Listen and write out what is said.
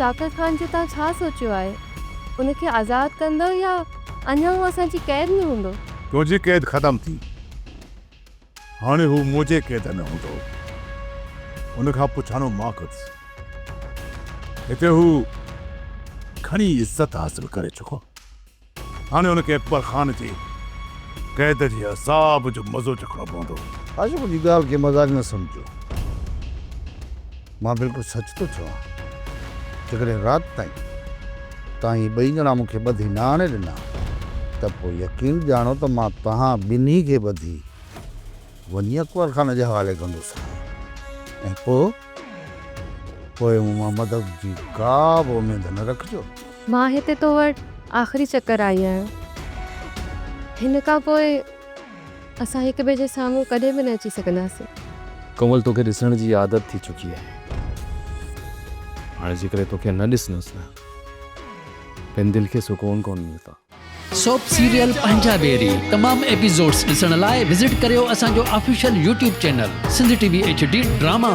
چاڪر خان جو توهان ڇا سوچيو آهي؟ ان کي آزاد ڪندؤ يا اڃا هو اسان جي قيد ۾ هوندو؟ تنهنجي قيد ختم ٿي. هاڻي هو منهنجي قيد ۾ هوندو. ان کان پڇاڻو مان ڪندس. هتي هو گهڻي عزت حاصل ڪري چڪو. هاڻي هن کي اڪبر خان جي قيد جي عذاب جو مزو چکڻو پوندو. هاشم منهنجي ڳالهه کي مذاق نه سمجهو. مان بلڪل سچ ٿو چوان. جيڪڏهن رات تائين توهان هي ٻئي ڄڻا مون کي ٻڌي نه آڻي ڏنا ته پوء يقين ڄاڻو ته مان توهان ٻنهي کي ٻڌي وڃي اڪبر خان جي حوالي ڪندوسانء ۽ پوء پوء مون مان مدد جي ڪا به اميد نه رکجو. مان هتي تو وٽ آخري چڪر آئي آهيان. هن کان پوء اسان هڪ ٻئي جي سامهون ڪڏهن به نه اچي سگهنداسين. ڪنول توکي ڏسڻ جي عادت ٿي چڪي آهي. هاڻي جيڪڏهن توکي نه ڏسندس نه ته هن دل کي سڪون ڪونه ملندو. سوپ سيريل پنهنجا ويري تمام ايپيسوڊس ڏسڻ لاء وزٽ ڪريو اسان جو official YouTube channel Sindh T V H D drama.